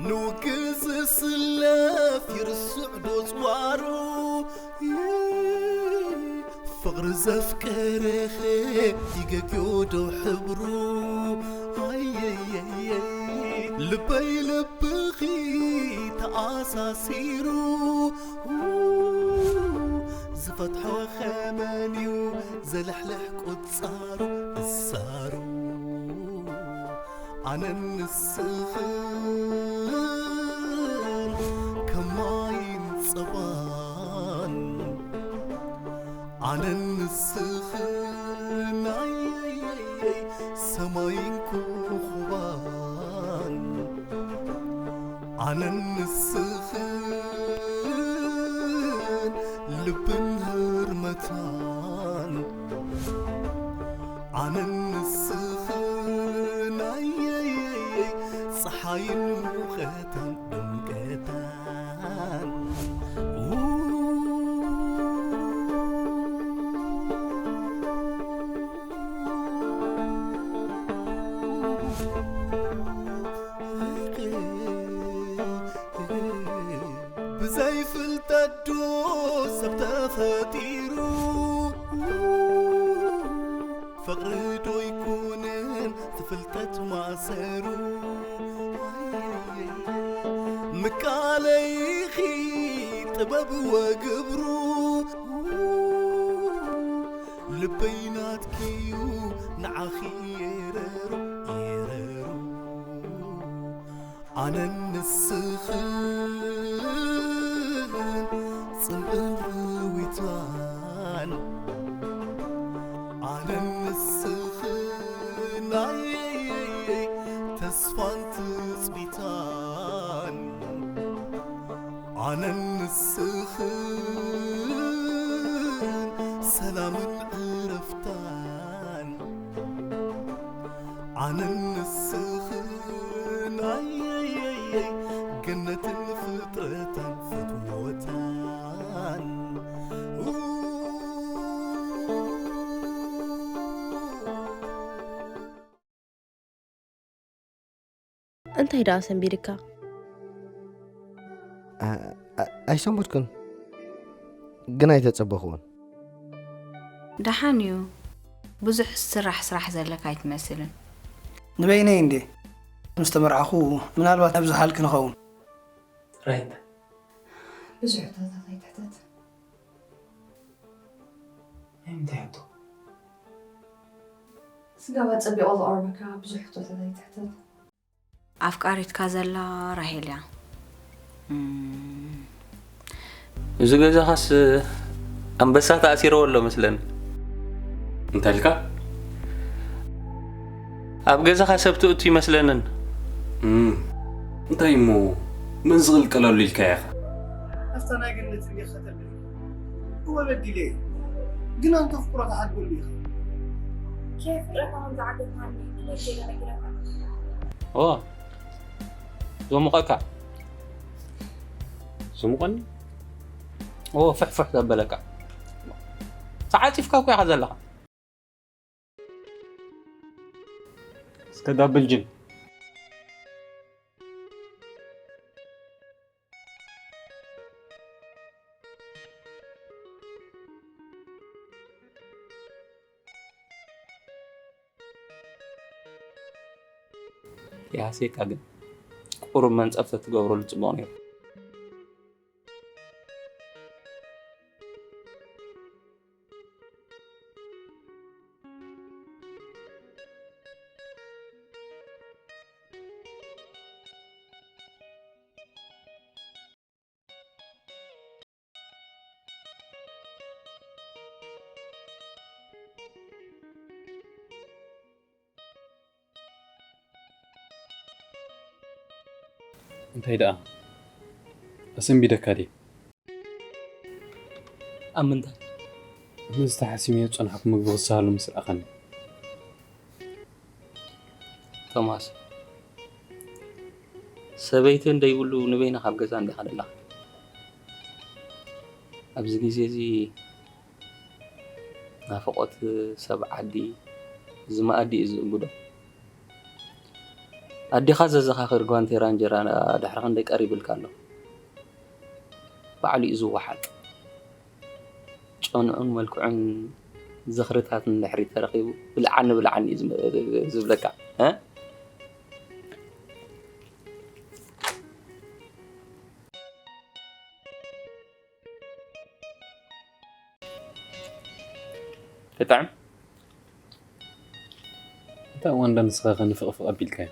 ንውግእ ዝስለፍ ይርስዕ ዶ ጽዋሩ? ፍቕሪ ዘፍቀረኸ ይገግዮ ዶ ሕብሩ? ኣየየየ ልበይ ልብኺ ተኣሳሲሩ፣ ዝፈትሖ ኸመንዩ ዘልሕልሕ ቁጻሩ እሳሩ። ኣነን ንስኽን ከማይን ጸባን፣ ኣነን ንስኽን ኣየየየይ ሰማይን ኮኾባን፣ ኣነን ንስኽን ልብን ህርመታን፣ ኣነን ንስኽን ኣየየየይ ጸሓይን ሙቐታን ድምቀታን። ብዘይ ፍልጠት ዶ ሰብ ተፈጢሩ? ፍቕሪ ዶ ይኮንን ትፍልጠት ማእሰሩ? ምቃለይኺ ጥበብ ወግብሩ፣ ልበይ ናትኪዩ ንዓኺ የረሩ፣ የረሩ። ኣነን ንስኽን ጽምእን ርዊታን፣ ኣነን ንስኽን ኣየየየይ ተስፋን ትጽቢታን፣ ኣነን ንስኽን ሰላምን ዕረፍታን፣ ኣነን ንስኽን ኣየየየይ ገነትን ፍጥረታን ፍትወታን። እንታይ ደኣ ሰንቢድካ? ኣይሰንበድኩን፣ ግን ኣይተጸበኽዎን። ደሓን እዩ። ብዙሕ ስራሕ ስራሕ ዘለካ ኣይትመስልን። ንበይነይ እንዴ? ምስ ተመርዓኹ ምናልባት ኣብዚ ሃልክ ንኸውን። ራይት። ብዙሕ ሕቶታት ኣይትሕተት። እንታይ ሕቶ? ስጋብ ኣጸቢቑ ዝቐርበካ ብዙሕ ሕቶታት ኣይትሕተት። ኣፍቃሪትካ ዘላ ራሄል እያ። እም፣ እዚ ገዛኻስ ኣንበሳ ተኣሲርዎ ኣሎ መስለኒ። እንታይ ኢልካ? ኣብ ገዛኻ ሰብ ትእቱ ይመስለንን። እም፣ እንታይ እሞ መን ዝቕልቀለሉ ኢልካ ኢኻ? ኣብታ ናይ ገነት እንዲኻ ተለኻ። እወ በዲለ እየ። ግን ኣንተ ፍቁሮ ትሓድገሉ ኢኻ። ከየፍቅረካ ከም ዝዓገትካኒ ከመይ ገይረ ነጊረካ? ኦ፣ ዘሙቐካ። ዘሙቐኒ? ኦ፣ ፍሕፍሕ ዘበለካ። ተዓጺፍካ እኮ ኢኻ ዘለኻ። እስከ ዳብል ጅን። ይሃስየካ ግን ቁሩብ መንጸፍ ተትገብረሉ ጽቡቕ ነይሩ። እንታይ ደኣ ኣሰንቢደካ ድየ? ኣብ ምንታይ? ምስቲ ሓሲመዮ ዝጸናሕኩ ምግቢ ክስሃሉ ምስ ረኣኻኒ። ቶማስ፣ ሰበይቲ እንደይብሉ ንበይና ካብ ገዛ እንዲኻ ዘለኻ። ኣብዚ ግዜ እዚ ናፍቖት ሰብ ዓዲ እዚ መኣዲ እዩ ዝእንግዶ። ኣዴኻ ዘዘኻኽር ጓንቴራ እንጀራ ድሕሪ ክንደይ ቀሪብልካ ኣሎ። ባዕሉ እዩ ዝወሓጥ። ጨንዑን መልክዑን ዝኽርታትን ድሕሪ ተረኺቡ ብልዓኒ ብልዓኒ እዩ ዝም-፣ ዝብለካ። እ? ክጥዕም? እንታይ እዋን ዶ ንስኻ ከ ንፍቕፍቕ ኣቢልካዮ?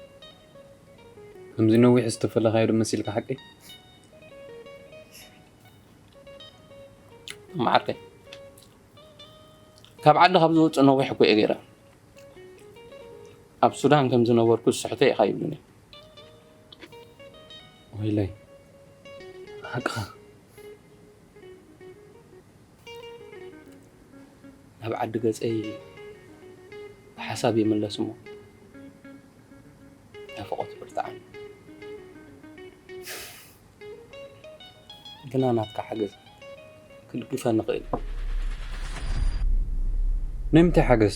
ከምዚ ነዊሕ ዝተፈለኻዮ ዶ መሲልካ ሓቀይ? መዓርከይ፣ ካብ ዓዲ ካብ ዝወፅእ ነዊሕ እኮ እየ ገይረ። ኣብ ሱዳን ከም ዝነበርኩ ዝስሕቶ ኢኻ ይብሉኒ። ወይለይ፣ ሓቅኻ። ናብ ዓዲ ገፀይ ብሓሳብ ይምለስ እሞ ናፍቖት ብርትዓኒ። ግና ናትካ ሓገዝ ክድግፈኒ ይኽእል። ናይ ምንታይ ሓገዝ?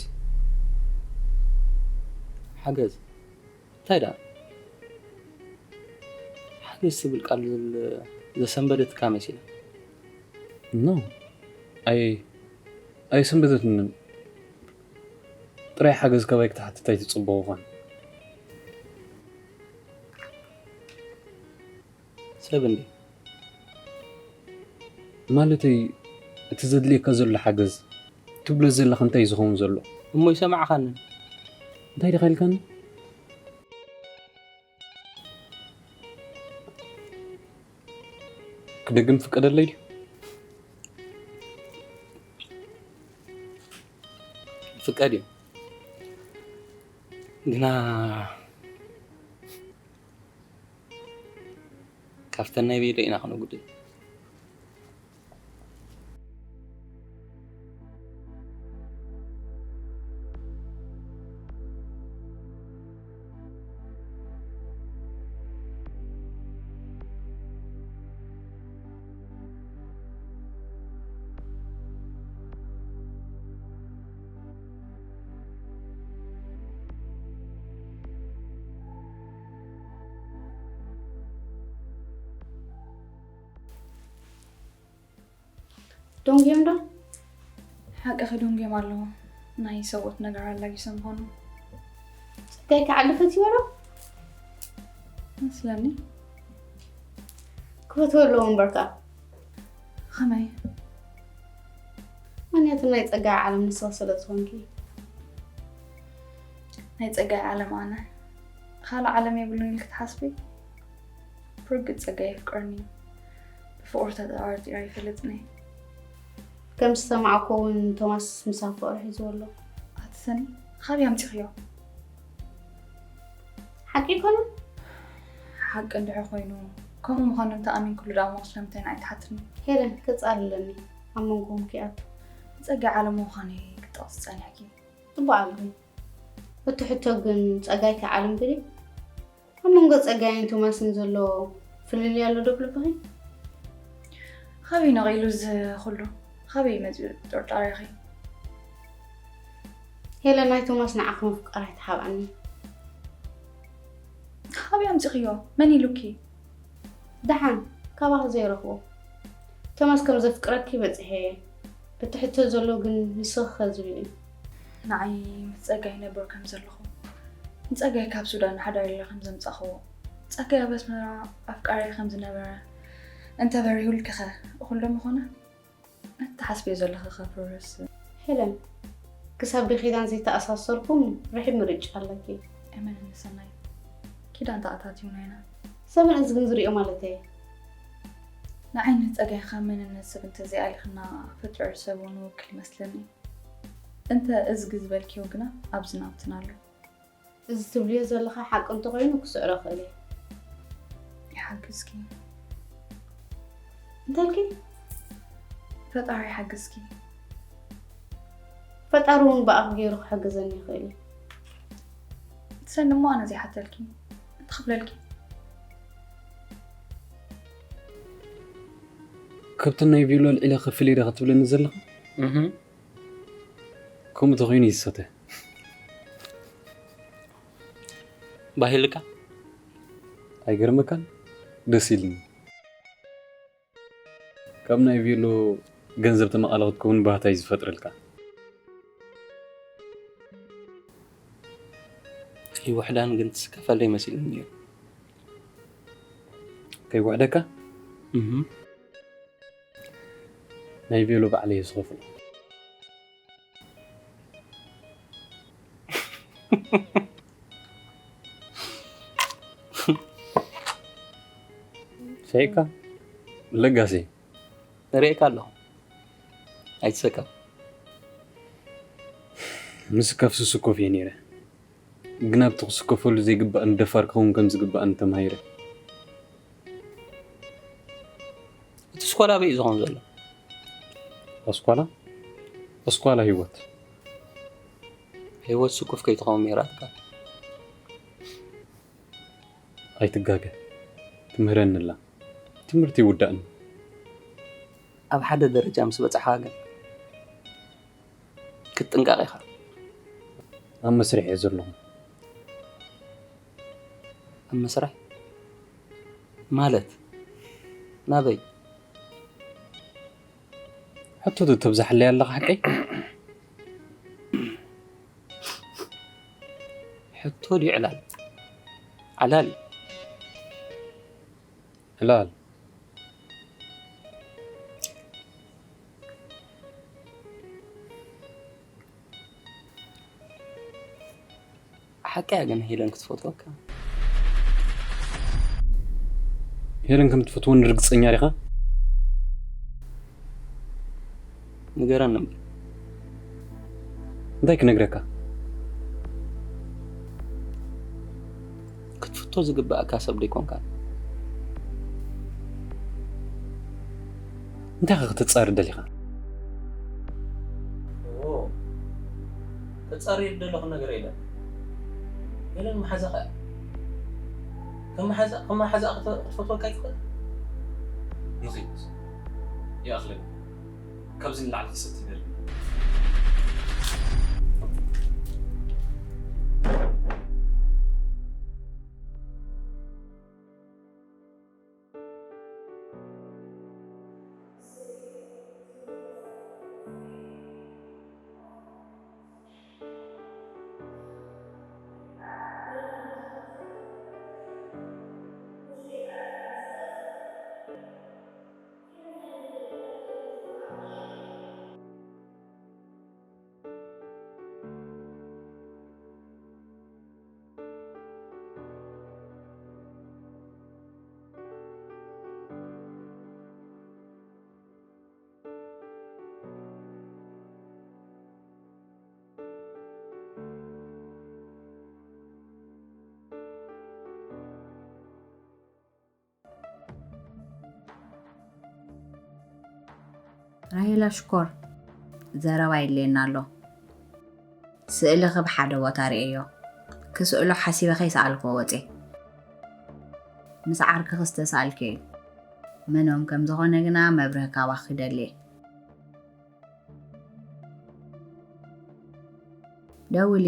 ሓገዝ? እንታይ ደኣ? ሓገዝ ትብል ቃል ዘል-፣ ዘሰንበደትካ መሲላ። ኖ። ኣይ-፣ ኣይሰንበደትንን። ጥራይ ሓገዝ ካባይ ክትሓትት ኣይትጽበ ኮን። ሰብ እንዴ? ማለተይ፣ እቲ ዘድልየካ ዘሎ ሓገዝ ትብሎ ዘለኻ እንታይ እዩ ዝኸውን ዘሎ? እሞ ይሰማዕኻኒ። እንታይ ዲኻ ኢልካኒ? ክደግም ፍቀደለይ ድዩ? ፍቀድ እዩ። ግና ካብተን ናይ ቤሎ ኢና ክነጉድል። ደንጉዮም ዶ? ሓቅኺ ደንጉዮም ኣለዉ። ናይ ሰብኡት ነገር ኣላጊሶም ምዃኑ። ጸጋይ ክዓሊ ፈትይዎ ዶ? መስለኒ። ክፈትዎ ኣለዎ እምበርካ። ከመይ? ምኽንያቱ ናይ ጸጋይ ዓለም ንስኺ ስለ ዝኾንኪ። ናይ ጸጋይ ዓለም ኣነ። ካልእ ዓለም የብሉን ኢልኪ ትሓስቢ? ብርግጽ ጸጋይ የፍቅረኒ እዩ። ብፍቕሩ ተጠራጢረ ኣይፈልጥን እየ። ከም ዝሰማዕኩ እውን ቶማስ ምሳብ ፍቕሪ ሒዝዎ ኣሎ። ኣቲ ሰኒ፣ ካበይ ኣምጺኽዮ? ሓቂ ኣይኮነን? ሓቂ እንድሕር ኮይኑ፣ ከምኡ ምዃኑ እንተኣሚንክሉ ደኣ እሞ ስለምንታይ ንዓይ ትሓትኒ? ሄለን፣ ከጻልለኒ ኣብ መንጎኹም ከይኣቱ። ንጸጋይ ዓለም ምዃነይ ክትጠቕሲ ጸኒሕኪ። ጽቡቕ ኣለኺ። እቲ ሕቶ ግን ጸጋይ ከይ ዓለም ድዩ? ኣብ መንጎ ጸጋይን ቶማስን ዘሎ ፍልልይ ኣሎ ዶ ኣብ ልብኺ? ካበይ ነቒሉ እዚ ኩሉ? ካበይ መጺኡ ጥርጣሬኺ? ሄለን፣ ናይ ቶማስ ንዓኺ ምፍቃር ኣይተሓብኣኒ። ካበይ ኣምጺኽዮ? መን ኢሉኪ? ደሓን፣ ካባኺ ዘይረኽቦ። ቶማስ ከም ዘፍቅረኪ በጺሐ እየ። እቲ ሕቶ ዘሎ ግን ንስኺ ከ ዝብል እዩ። ንዓይ ምስ ጸጋይ ይነብር ከም ዘለኹ፣ ንጸጋይ ካብ ሱዳን ሓዳር ኢለ ከም ዘምጻእክዎ፣ ጸጋይ ኣብ ኣስመራ ኣፍቃሪ ከም ዝነበረ እንተ በሪሁልኪ ኸ እኹል ዶ ምኾነ? እቲ ትሓስብዮ ዘለኺ ከ ፍርስ? ሄለን፣ ክሳብ ብኪዳን ዘይተኣሳሰርኩም ርሒብ ምርጫ ኣለኪ። እመንኒ ሰናይ፣ ኪዳን ተኣታቲውና ኢና። ሰብን እዝግን ዝሪኦ ማለተይ። ንዓይ ንጸጋይ ካብ መንነት ሰብ እንተዘይኣሊኽና ፍጡር ሰብኡ ንውክል ይመስለኒ። እንተ እዝጊ ዝበልክዮ ግና ኣብዚ ናብትና ኣሎ። እዚ ትብልዮ ዘለኻ ሓቂ እንተኾይኑ ክስዕሮ እኽእል እየ። ይሓግዝኪ። እንታይ ኢልኪ? ፈጣሪ ይሓግዝኪ። ፈጣሪ እውን ብኣኺ ገይሩ ክሕግዘኒ ይኽእል እዩ። ትሰኒ እሞ ኣነ ዘይሓተልኪ። እንታይ ክብለልኪ? ካብተን ናይ ቪሎ ኣልዒለ ክፍል ኢለ ክትብለኒ ዘለኻ? እህ። ከምኡ ተኾይኑ ይሰተ። ባህ ኢልካ? ኣይገርመካን? ደስ ኢልኒ። ካብ ናይ ቬሎ ገንዘብ ተመቓለ ክትከውን ባህታ እዩ ዝፈጥረልካ። ይውሕዳን ግን ትስከፈለይ መሲሉኒ ነይሩ። ከይውሕደካ? እህ። ናይ ቬሎ ባዕለይ እየ ዝኸፍሎ። ሰይካ ለጋሲ። ርእየካ ኣለኹ። ኣይትሰከፍ። ምስከፍ ስስኮፍ እየ ነይረ፣ ግን ኣብቲ ክስከፈሉ ዘይግባእን ደፋር ክኸውን ከም ዝግባእን ተማሂረ። እቲ ስኳላ በይ ዝኸውን ዘሎ? ኣስኳላ ኣስኳላ ህይወት። ህይወት ስኩፍ ከይትኸውን ሜራትካ። ኣይትጋገ፣ ትምህረኒ ኣላ። ትምህርቲ ይውዳእኒ። ኣብ ሓደ ደረጃ ምስ በጻሕካ ግን ክትጥንቀቕ ኢኻ። ኣብ መስርሕ እየ ዘለኹ። ኣብ መስርሕ ማለት ናበይ? ሕቶ ተብዛሕለይ ኣለኻ ሓቀይ? ሕቶ ድዩ ዕላል? ዓላል እዩ። ዕላል። ሓቀያ ግን ሄለን ክትፈትወካ። ሄለን ከም ትፈትወኒ ርግጸኛ ዲኻ? ንገረኒ እምበር። እንታይ ክነግረካ? ክትፍቶ ዝግባእካ ሰብ ደይኮንካ። እንታይ ከ ክትጻረር ደሊኻ? ክጻረር ደለኹ ነገር የለን። ሄለን መሓዛኻ እያ። ከም መሓዛ ከም መሓዛ ክትፈትወካ ይኽእል። ንኺድ ይኣኽለኒ። ካብዚ ንላዕሊ ክሰቲ ይደሊ። ራሄላ ሽኮር፣ ዘረባ የድልየና ኣሎ። ስእልኺ ብሓደ ቦታ ርእየዮ። ክስእሎ ሓሲበ ከይሰኣልክዎ ወፅየ። ምስ ዓርክኺ ዝተሳእልክዮ እዩ። መኖም ከም ዝኾነ ግና መብርሂ ካባኺ ይደሊ እየ። ደውሊ።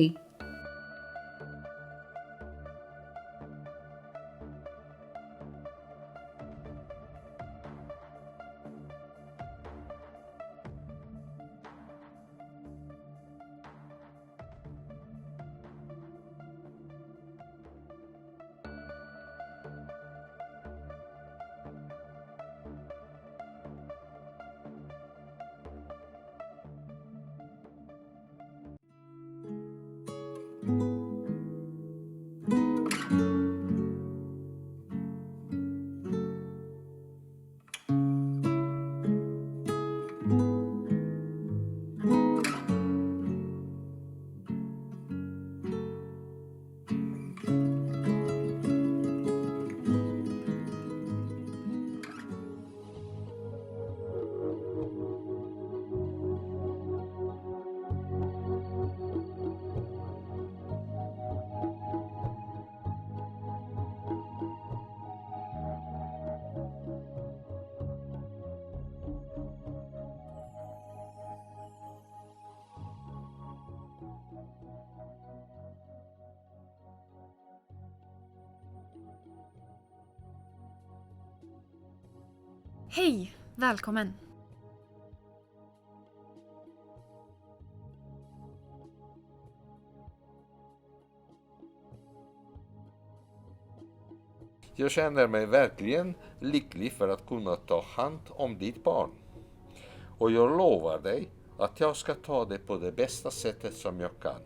Hej! Välkommen! Jag känner mig verkligen lycklig för att kunna ta hand om ditt barn. Och jag lovar dig att jag ska ta det på det bästa sättet som jag kan.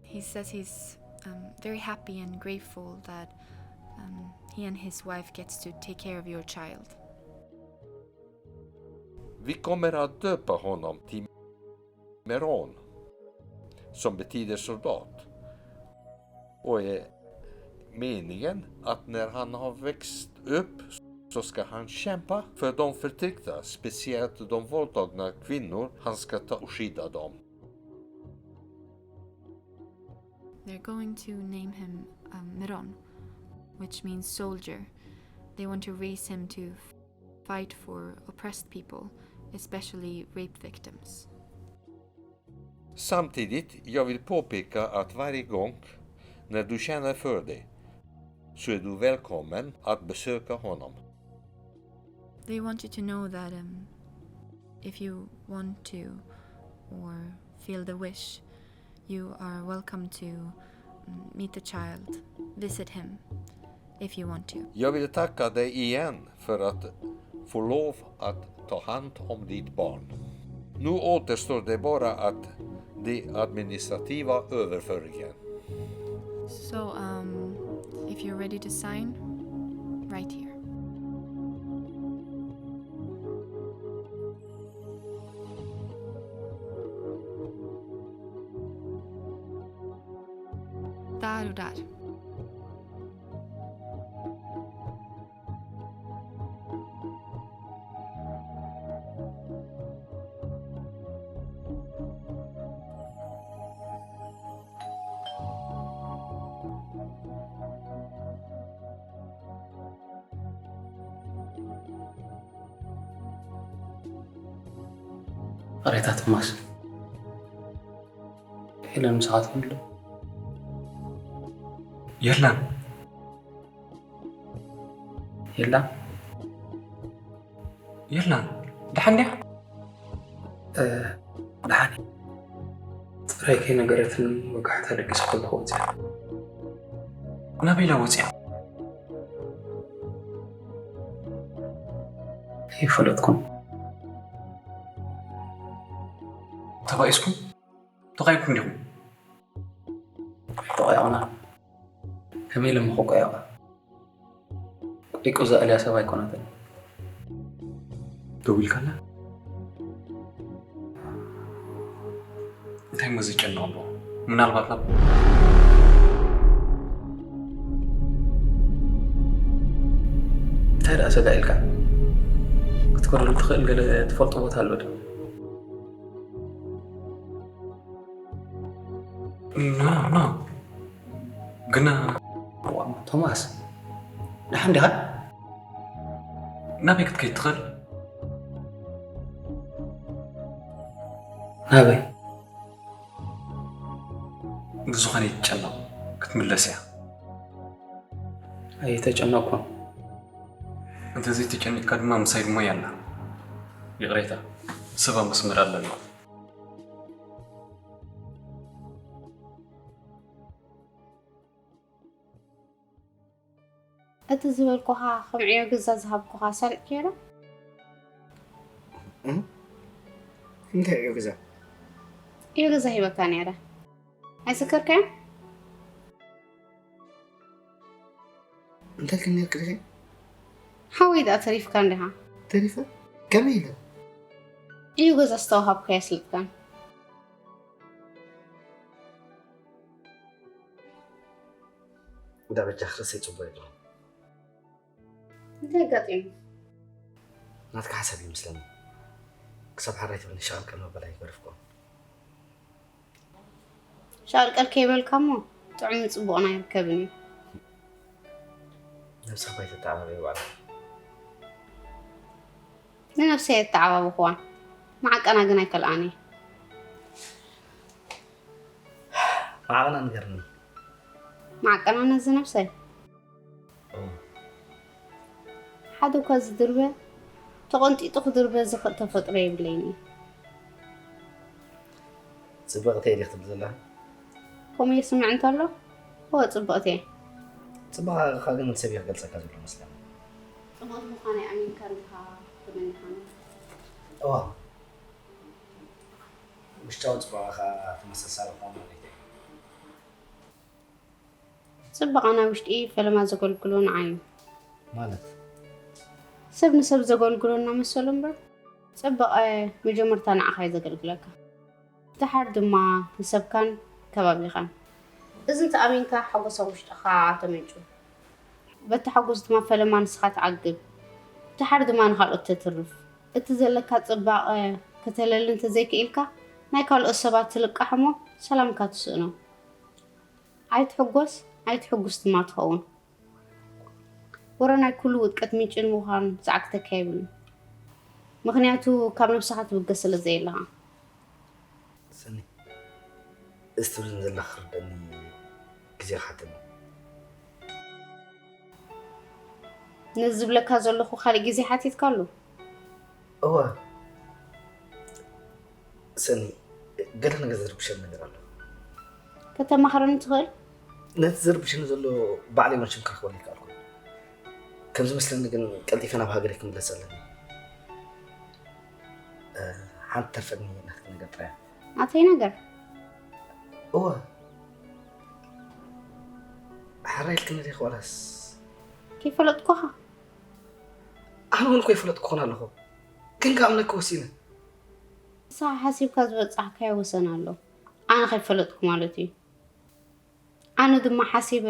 He says he's um, very happy and grateful that um, he and his wife gets to take care of your child. Vi kommer att döpa honom till Meron, som betyder soldat. Och är meningen att när han har växt upp så ska han kämpa för de förtryckta, speciellt de våldtagna kvinnor. Han ska ta och skydda dem. They're going to name him um, Meron, which means soldier. They want to raise him to fight for oppressed people, especially rape victims. Samtidigt, jag vill påpeka att varje gång när du känner för det så är du välkommen att besöka honom. They want you to know that um, if you want to or feel the wish, you are welcome to um, meet the child, visit him if you want to. Jag vill tacka dig igen för att få lov att ta hand om ditt barn. Nu återstår det bara att de administrativa överföringen. So, um, if you're ready to sign, right here. Där och där. ሬታ ቶማስ፣ ሄለን ምሳኻ ትኾን ዶ? የላን። የላን። የላን። ደሓን ድያ? ደሓን እየ። ጥራይ ከይነገረትኒ ወጋሕታ ደቂሰ ከለኹ ወፂኣ። ናበይ ኢላ ወፂኣ? ኣይፈለጥኩን። ተባኢስኩም? ተቓይኩም ዲኹም? ኣይተቓየቕናን። ከመይ ኢለ እሞ ክቋየቕ? ቂቁ ዘእልያ ሰብ ኣይኮነትን። ደዊልካላ? እንታይ እሞ ዘጨንቕ ኣሎ? ምናልባት ናብ እንታይ ደኣ ሰጋእ ኢልካ? ክትከደሉ ትኽእል ገለ ትፈልጦ ቦታ ኣሎ ዶ? ኖ፣ ኖ። ግና ዋው፣ ቶማስ፣ ደሓን ዲኻ? ናበይ ክትከይድ ትኽእል? ናበይ? ብዝኾነ ኣይትጨነቕ፣ ክትምለስ እያ። ኣይተጨነቕኩን። እንተዘይተጨኒቕካ ድማ ምሳይ ድማ እያ ኣላ። ይቕሬታ፣ ሰብ ኣብ መስመር ኣለና። እቲ ዝበልኩኻ ከም ዕዮ ገዛ ዝሃብኩኻ ሰሪቕካዮ ዶ? እንታይ ዕዮ ገዛ? ዕዮ ገዛ ሂበካ ነይረ። ኣይዘከርካዮን? እንታይ ኢልክኒ ነይርኪ ዲኺ? ሓወይ ደኣ ተሪፍካ እንዲኻ። ተሪፈ? ከመይ ኢለ? ዕዮ ገዛ ዝተዋሃብካዮ ኣይስልጥካን። እንዳ በጃ ክረሰይ ጽቡቕ የለኹም። እንታይ ኣጋጢሙ? ናትካ ሓሳብ ይመስለኒ። ክሳብ ሓራይ ትብልኒ ሸቐልቀል ምባል ኣይገደፍኩን። ሸቐልቀል ከይበልካ እሞ ጥዑምን ጽቡቕን ኣይርከብን እዩ። ነብስኻ ባይተተዓባበየ ባዕላ። ንነብሰይ ኣየተዓባበኹዋን። መዓቀና ግን ኣይከልኣን እየ። መዓቐና ንገርኒ። መዓቀና ነዚ ነብሰይ። ሓደ እኳ ዝድርበ፣ ተቐንጢጡ ክድርበ ዝኽእል ተፈጥሮ የብለይን እዩ። ፅብቕተይ ድያ ክትብል ዘላ? ከምኡ ይስምዕ እንተሎ፣ እወ፣ ፅብቕቲ እየ። ፅባቐኻ ግን ሰብ እዩ ክገልፀካ ዘሎ መስለኒ። ፅብቕቲ ምዃነይ ኣሚንካ እንዲኻ ተመኒኻኒ? እዋ፣ ውሽጣዊ ፅባቐኻ ተመሳሳሊ ክኾን ማለት እዩ። ፅባቐ ናይ ውሽጢ ፈለማ ዘገልግሎ ንዓይ እዩ። ማለት? ሰብ ንሰብ ዘገልግሎ እናመሰሎ እምበር፣ ፅባቐ መጀመርታ ንዓኻ እዩ ዘገልግለካ። ድሓር ድማ ንሰብካን ከባቢኻን። እዚ እንተኣሚንካ ሓጎስ ኣብ ውሽጥኻ ተመንጩ። በቲ ሓጎስ ድማ ፈለማ ንስኻ ትዓግብ። ድሓር ድማ ንኻልኦት ተትርፍ። እቲ ዘለካ ፅባቐ ከተለሊ እንተዘይክኢልካ ናይ ካልኦት ሰባት ትልቃሕ እሞ ሰላምካ ትስእኖ። ኣይትሕጎስ ኣይትሕጉስ ድማ ትኸውን። ወረ ናይ ኩሉ ውድቀት ምንጪ ንምዃን ዝዓግተካ የብሉን። ምኽንያቱ ካብ ነብስኻ ትብገስ ስለ ዘየለኻ። ሰኒ፣ እዚ ትብልን ዘለኻ ክርደኒ ግዜ ክሓተኒ። ነዚ ዝብለካ ዘለኹ ካሊእ ግዜ ሓቲትካሉ? እወ ሰኒ፣ ገለ ነገር ዝርብሸኒ ነገር ኣሎ። ከተማኽረኒ ትኽእል? ነቲ ዝርብሸኒ ዘሎ ባዕለይ እውን ሽም ክረኽበሉ ኣይከኣልኩን። ከም ዝመስለኒ ግን ቀልጢፈ ናብ ሃገረይ ክምለስ ኣለኒ። እ፣ ሓንቲ ተርፈኒ ናትኪ ነገር ጥራይ። ናተይ ነገር? እወ፣ ሕራይ ኢልክኒ ዲኺ ዋላስ? ከይፈለጥኩኻ? ኣነ እውን እኮ ይፈለጥኩ ክኾን ኣለኹ፣ ግን ክኣምነኪ ወሲነ። ንስኻ ሓሲብካ ዝበጻሕካዮ ወሰን ኣሎ። ኣነ ከይፈለጥኩ ማለት እዩ። ኣነ ድማ ሓሲበ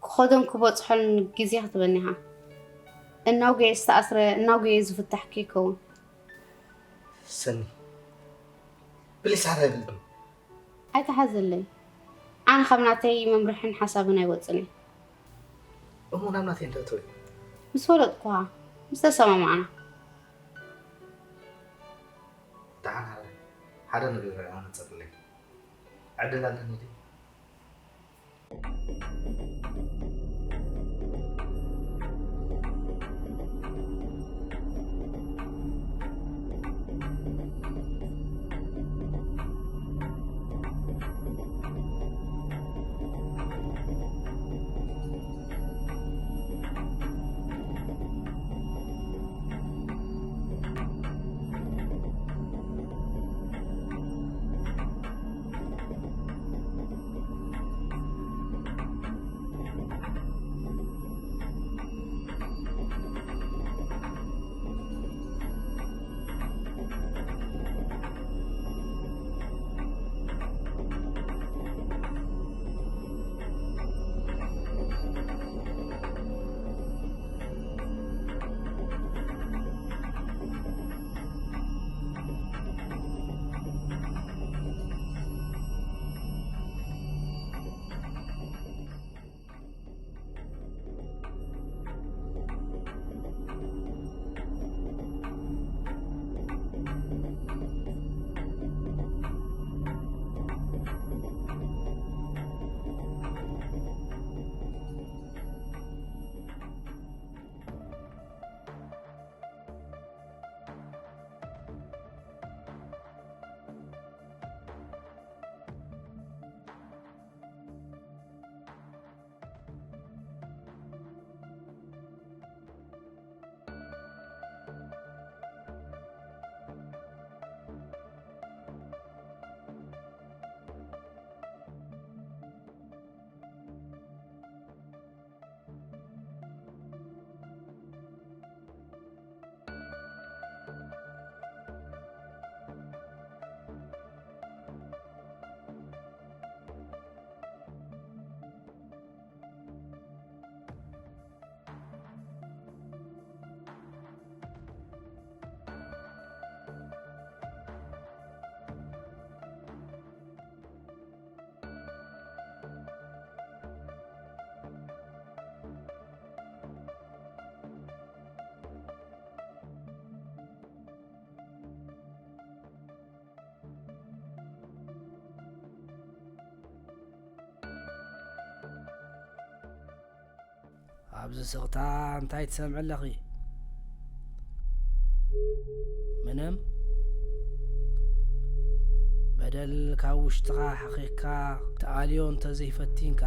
ክኸዶን ክበጽሖን ግዜ ክትበኒ ኢኻ። እናውገየ ዝተኣስረ እናውገየ ዝፍታሕ ከይከውን። ሰኒ፣ ፕሊስ ሓራይ ብልኒ። ኣይትሓዘለይ። ኣነ ካብ ናተይ መምርሕን ሓሳብን ኣይወጽን እየ። እሞ ናብ ናተይ እንተእትወ? ምስ ፈለጥኩኻ፣ ምስ ተሰማማዕና። ደሓን ሓራይ፣ ሓደ ነገር ኣነጸርለይ። ዕድል ኣለኒ ድዩ? ኣብዚ ስቕታ እንታይ ትሰምዒ ኣለኺ? ምንም። በደል ካብ ውሽጥኻ ሓኺኽካ ትኣልዮ እንተዘይፈቲንካ፣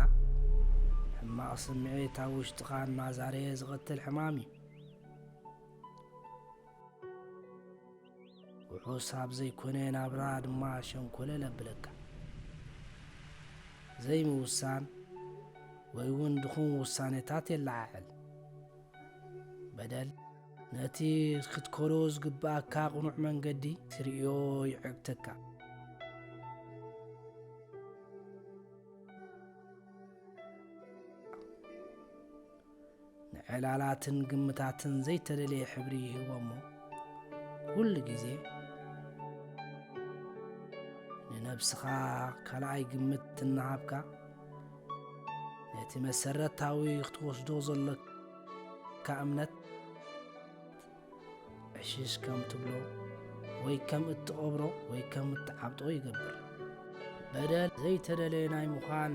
ሕማቕ ስምዒት ኣብ ውሽጥኻ እናዛረየ ዝቐትል ሕማም እዩ። ውሑስ ኣብ ዘይኮነ ናብራ ድማ ሸንኮለል ኣብለካ። ዘይምውሳን ወይ እውን ድኹም ውሳኔታት የለዓዕል። በደል ነቲ ክትከዶ ዝግብኣካ ቅኑዕ መንገዲ ትርእዮ ይዕግተካ። ንዕላላትን ግምታትን ዘይተደለየ ሕብሪ ይህቦ እሞ፣ ኩሉ ግዜ ንነብስኻ ካልኣይ ግምት እናሃብካ፣ ነቲ መሰረታዊ ክትወስዶ ዘለካ እምነት ዕሽሽ ከም ትብሎ ወይ ከም እትቐብሮ ወይ ከም እትዓብጦ ይገብር። በደል ዘይተደለየ ናይ ምዃን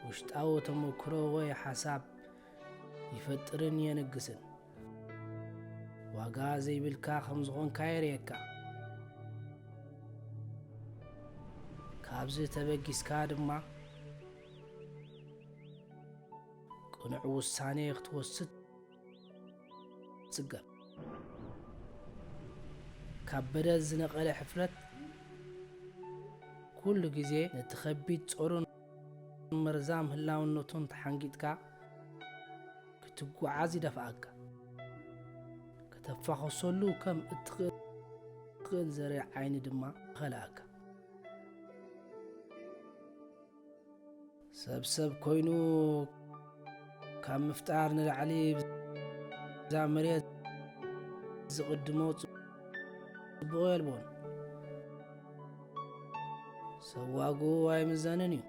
ውሽጣዊ ተመክሮ ወይ ሓሳብ ይፈጥርን የንግስን። ዋጋ ዘይብልካ ከም ዝኾንካ የርእየካ። ካብዚ ተበጊስካ ድማ ቅኑዕ ውሳኔ ክትወስድ ትጽገም። ካብ በደል ዝነቐለ ሕፍረት ኩሉ ግዜ ነቲ ከቢድ ጾሩን መርዛም ህላውነቱን ተሓንጊጥካ ክትጓዓዝ ይደፍኣካ። ከተፋኹሰሉ ከም እትኽእል ዘርኢ ዓይኒ ድማ ይኸልኣካ። ሰብ ሰብ ኮይኑ ካብ ምፍጣር ንላዕሊ ብዛ መሬት ዝቕድሞ ጽቡቕ የልቦን። ሰብ ዋግኡ ኣይምዘንን እዩ።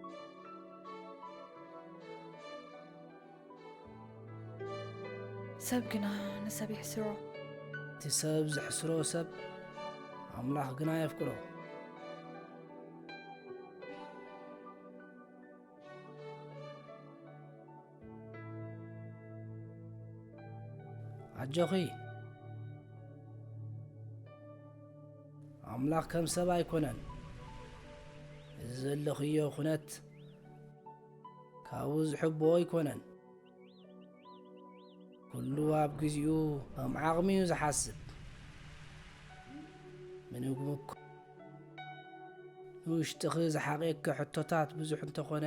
ሰብ ግና ንሰብ ይሕስሮ። እቲ ሰብ ዝሕስሮ ሰብ ኣምላኽ ግና የፍቅሮ። ኣጆኺ፣ ኣምላኽ ከም ሰብ ኣይኮነን። እዚ ዘለኽዮ ኩነት ካብኡ ዝሕብኦ ኣይኮነን። ኩሉ ኣብ ግዚኡ ከም ዓቕሚ እዩ ዝሓስብ። ምንግምኮ ንውሽጥኺ ዝሓቕየኪ ሕቶታት ብዙሕ እንተኾነ፣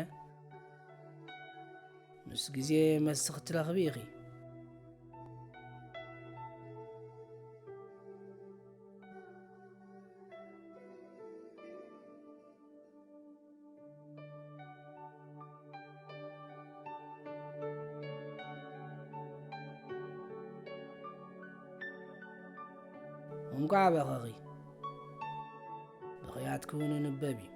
ምስ ግዜ መልሲ ክትረኽቢ ኢኺ። እንቋዕ በኸኺ። ብኽያትኪ እውን ይንበብ እዩ።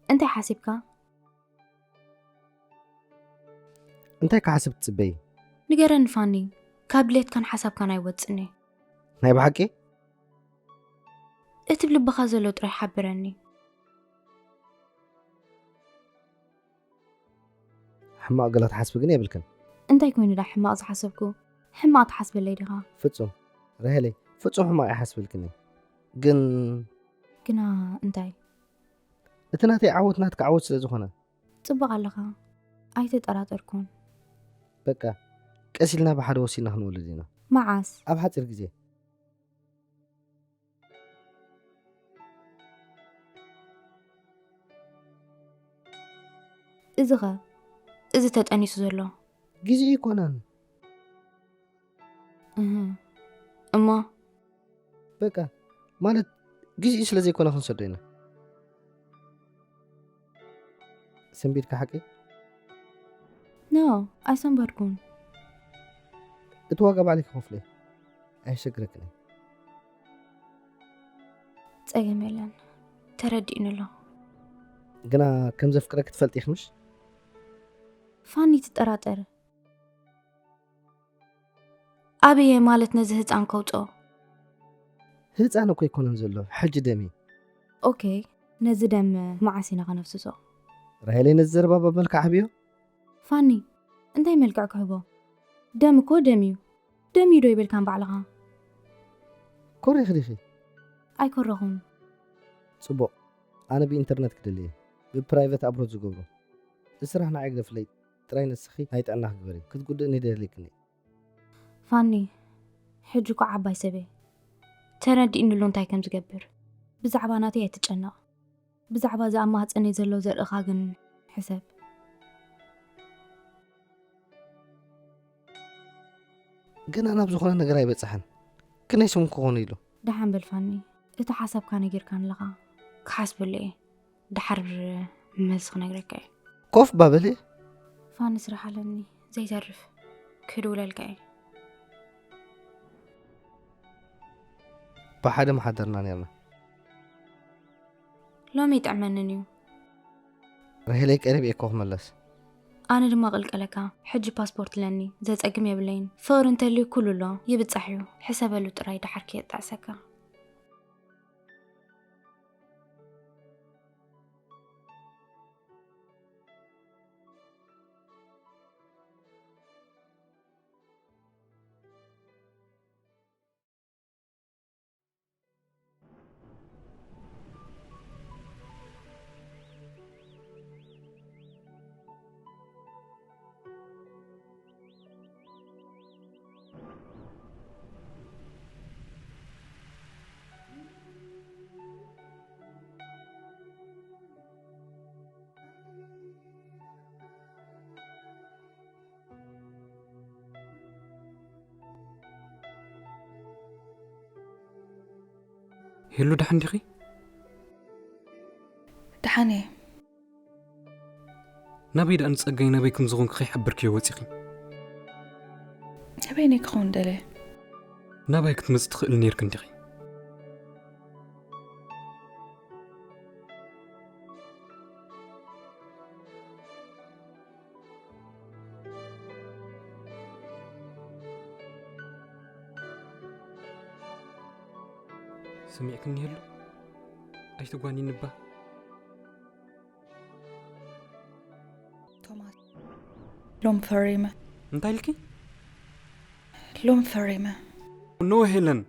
እንታይ ሓሲብካ? እንታይ ክሓስብ ትጽበዪ? ንገረኒ ፋኒ፣ ካብ ድሌትካን ሓሳብካን ኣይወጽእን እየ። ናይ ብሓቂ? እቲ ብልብኻ ዘሎ ጥራይ ሓብረኒ። ሕማቕ ገለ ትሓስቢ ግን የብልክን። እንታይ ኮይኑ ዳ ሕማቕ ዝሓሰብኩ? ሕማቕ ትሓስበለይ ዲኻ? ፍጹም ራሄለይ፣ ፍጹም ሕማቕ ኣይሓስበልክን እየ። ግን ግና እንታይ? እቲ ናተይ ዓወት ናትካ ዓወት ስለ ዝኾነ። ጽቡቕ ኣለኻ፣ ኣይተጠራጠርኩን። በቃ ቀስ ኢልና ብሓደ ወሲና ክንወልድ ኢና። መዓስ? ኣብ ሓጺር ግዜ። እዚኸ እዚ ተጠኒሱ ዘሎ? ግዜኡ ኣይኮነን። እህ፣ እሞ በቃ፣ ማለት፣ ግዜኡ ስለ ዘይኮነ ክንሰዶ ኢና። ሰንቢድካ ሓቂ? ኖ፣ ኣይሰንበድኩን። እቲ ዋጋ ባዕለይ ክኸፍሎ እየ። ኣየሸግረክን እየ። ጸገም የለን፣ ተረዲእኒ ኣሎ። ግና ከም ዘፍቅረኪ ትፈልጢ ኢኺ ምሽ? ፋኒ ትጠራጠር። ኣበየ ማለት ነዚ ህፃን ከውፅኦ? ህፃን እኮ ኣይኮነን ዘሎ፣ ሕጂ ደም እዩ። ኦኬ፣ ነዚ ደም መዓስ ኢና ከነፍስሶ? ራሄለይ፣ ነዚ ዘረባ ብመልክዕ ዓብዮ። ፋኒ፣ እንታይ መልክዕ ክህቦ? ደም እኮ ደም እዩ። ደም እዩ ዶ ይበልካን ባዕልኻ? ኮሪኺ ዲኺ? ኣይኮረኹን። ፅቡቕ፣ ኣነ ብኢንተርነት ክደሊ እየ። ብፕራይቨት ኣብሮድ ዝገብሩ። እዚ ስራሕ ንዓይ ግደፍለይ፣ ጥራይ ንስኺ ናይ ጥዕናኺ ግበሪ። ክትጉድእኒ ደሊክኒ። ፋኒ፣ ሕጂ እኮ ዓባይ ሰብ እየ። ተረዲእኒ ኣሎ እንታይ ከም ዝገብር። ብዛዕባ ናተይ ኣይትጨነቕ። ብዛዕባ እዚ ኣብ ማህፀነይ ዘሎ ዘርእኻ ግን ሕሰብ። ግና ናብ ዝኾነ ነገር ኣይበፅሐን። ክንደይ ስሙ ክኾኑ ኢሉ? ደሓን በል ፋኒ፣ እቲ ሓሳብካ ነጊርካኒ ኣለኻ። ክሓስበሉ እየ። ድሓር መልሲ ክነግረካ እየ። ኮፍ ባበል እየ። ፋኒ፣ ስራሕ ኣለኒ ዘይተርፍ። ክድውለልካ እየ። ብሓደ ምሓደርና ነርና። ሎሚ ይጥዕመንን እዩ። ራሄለይ፣ ቀሪብ እየ እኮ ክመለስ። ኣነ ድማ ቅልቀለካ። ሕጂ ፓስፖርት ኣለኒ፣ ዘጸግም የብለይን። ፍቕሪ እንተልዩ ኩሉ ኣሎ፣ ይብጻሕ እዩ። ሕሰበሉ ጥራይ፣ ድሓር ከየጣዕሰካ። ሄሉ፣ ደሓን ዲኺ? ደሓን እየ። ናበይ ደኣ ንጸጋይ ናበይ ከም ዝኾንኩ ከይሓበርክዮ ወጺኺ? ናበይነይ ክኸውን ደልየ? ናባይ ክትመጽእ ትኽእል ነይርክን ዲኺ? ሰሚዕክኒ ሄሉ? ኣይትጓኒኒ እባ። ቶማስ፣ ሎም ፈሪመ። እንታይ ኢልኪ? ሎም ፈሪመ። ኖ ሄለን።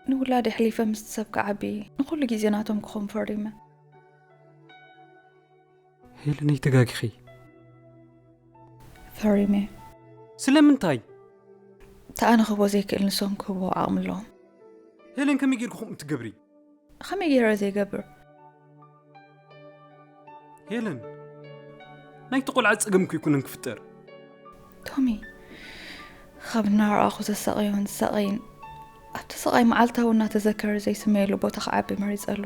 ንውላድ የሕሊፈ ምስቲ ሰብ ክዓቢ ንኹሉ ግዜ ናቶም ክኾን ፈሪመ። ሄለን፣ ኣይተጋጊኺ። ፈሪመ። ስለምንታይ? እቲ ኣነ ክህቦ ዘይክእል ንሶም ክህቦ ዓቕሚ ኣለዎም። ሄለን፣ ከመይ ጌርኩ ከምኡ ትገብሪ? ከመይ ገይረ ዘይገብር? ሄለን፣ ናይቲ ቆልዓ ጸገም እኮ ኣይኮነን ክፍጠር። ቶሚ፣ ካብ እናረኣኹ ዘሳቐዮን ዝሳቐይን ኣብቲ ስቓይ መዓልታዊ እናተዘከረ ዘይስመየሉ ቦታ ክዓቢ መሪጸሉ።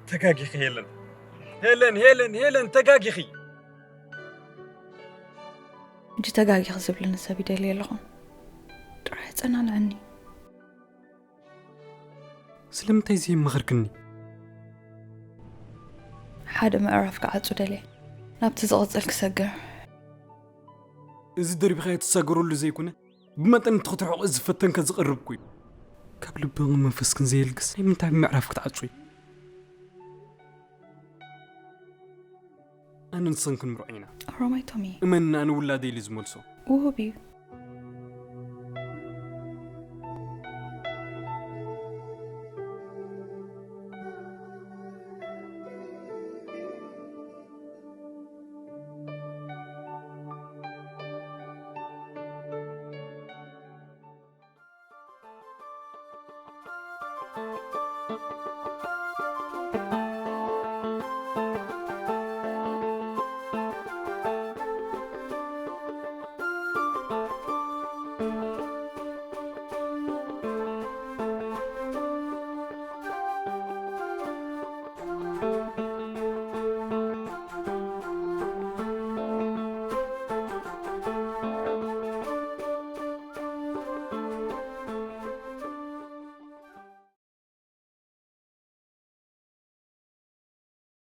ተጋጊኺ ሄለን። ሄለን፣ ሄለን፣ ሄለን፣ ተጋጊኺ። ሕጂ ተጋጊኺ ዝብለኒ ሰብ ይደሊ ኣለኹን። ጥራይ ኣጸናንዐኒ። ስለምንታይ ዘይመኸርክኒ? ሓደ ምዕራፍ ክዓጹ ደልየ። ናብቲ ዝቕጽል ክሰግር። እዚ ደርቢኻዮ ትሳገረሉ ዘይኮነ፣ ብመጠን እቲ ክትርሕቆ ዝፈተንከ ዝቐርብ ኩይ። ካብ ልብን መንፈስክን ዘየልግስ ናይ ምንታይ ምዕራፍ ክትዓጹ እዩ? ኣነ ንስኽን ክንምርዖ ኢና። ኦሮማይ ቶሚ። እመን፣ ኣነ ውላደይ ኢሉ ዝመልሶ። ውሁብ እዩ።